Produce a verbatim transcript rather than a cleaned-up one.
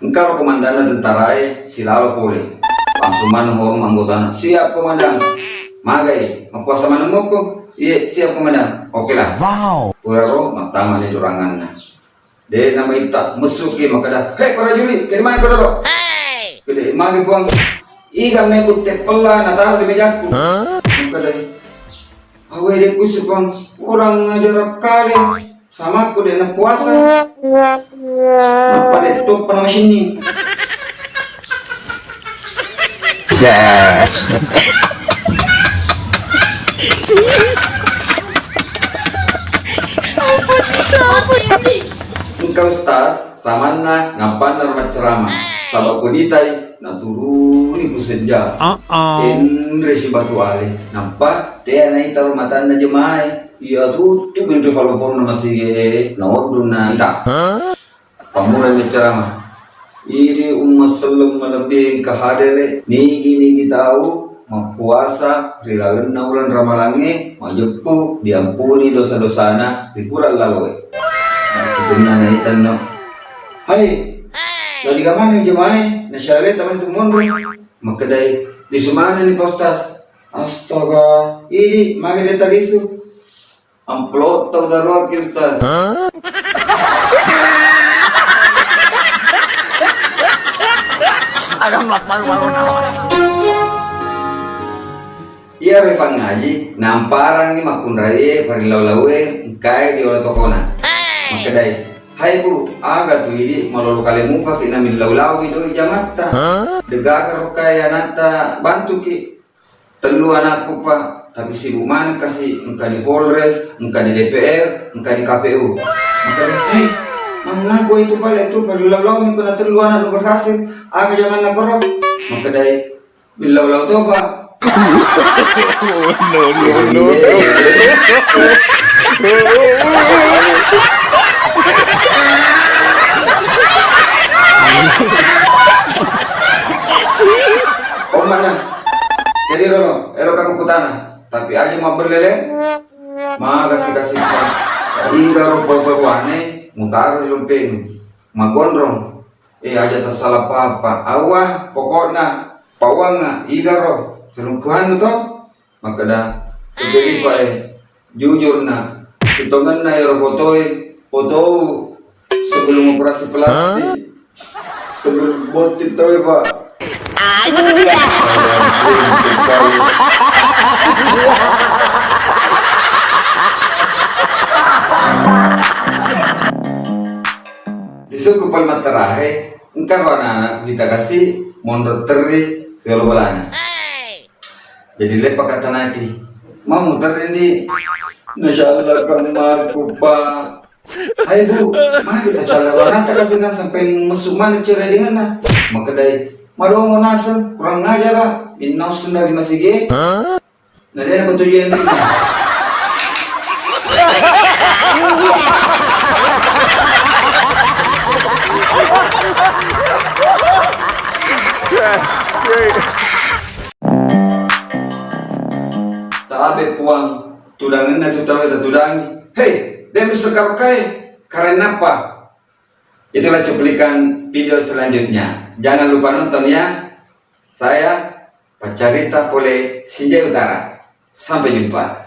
Engkaro komandanna tentarae silalo pole. Langsung maneng horong anggotana, "Siap, Komandan." "Magai, mappuasa maneng mokko?" "Iye, siap, Komandan." "Oke lah." Wow. Puraro mattamani doranganna. De namaitta, messuki makkeda, "Hei, prajurit, kede mani ko dolo?" "Kede magi, Puang." "Iga mebbu teppella nataro di mejakku?" Hah? Makkeda, "Awe, de kusu, Puang, kurang ajar kale. Samakku de nappuasa. Nappa de toppa namasinning." Engka ustaz, samanna nappanna ro maccarama. Saba ko ditai, naturuni pusejja. Tenre si batu ale. Nappa tea naita ro matanna jemae. Iya tuttu bintu paloponna masige. Naoddu naita. Pammulai maccarama. Idi umma selleng malebbi engka hadere, nigi-nigi tau mappuasa ri lalenna uleng Ramalangnge majeppu diampuni dosa-dosana ri pura laloe. Sisenna naitanno, "Hai, ladiga maneng jemae, nasyaleta mani tu monro." Makkedai, "Lisu manenni, Pak Ustaz." "Astaga, idi magi de talisu?" "Amplop tau taruakki, Ustaz." Iyaro fangaji namparangngi makkunraie parillau-laue engkae diola tokona. Makkedai, "Hai Bu, aga tu idi malolo kale mupaki namillau-laui doi jamatta? Degaga rokkae anatta bantuki?" "Tellu anakku, Pak, tapi sibuk maneng kasi, engka di Polres, engka di D P R, engka di K P U." Makkedai, "Hei, mangaku itu pale tu, parillau-laumi ko na tellu anaknu berhasil, aga jamanna koro?" Makkedai, "Millau-lau to, Pak." No, no, no. Omana, jadi rolo, elo kamu kutana, tapi aja mau berlele, maga sih kasih. Iga rupa ruane mutaro di dompetmu, magonrong. Eh, aja tassala papa. Awwa, pokokna, pawanga, igaro, selingkuhannu to? Makkeda, "Kutelipa e, jujurna, sitongenna ero fotoe, fotou sebelum operasi plastik, sebelum botting tau e, Pak." Disuku pale mattarahe, engka ro anak-anak kita kasi monro terri riolo bolana. Jadi leppaka tanaki, "Mau muterri ndi?" "Nasyalla kammarku, Pak." "Hai Bu, magi tacalla ro anakta kasi na sampai messu maneng cerai denganna?" Makkedai, "Madomo naseng, kurang ajara, minnau sendal di masige." Na de' napatuju enrikna. Tabe Puang, tudangenna tu tau tatudangi. Hei, de' musekarokkae, karennappa? Itulah cuplikan video selanjutnya. Jangan lupa nonton ya. Saya Paccarita pole Sinjai Utara. Sampai jumpa.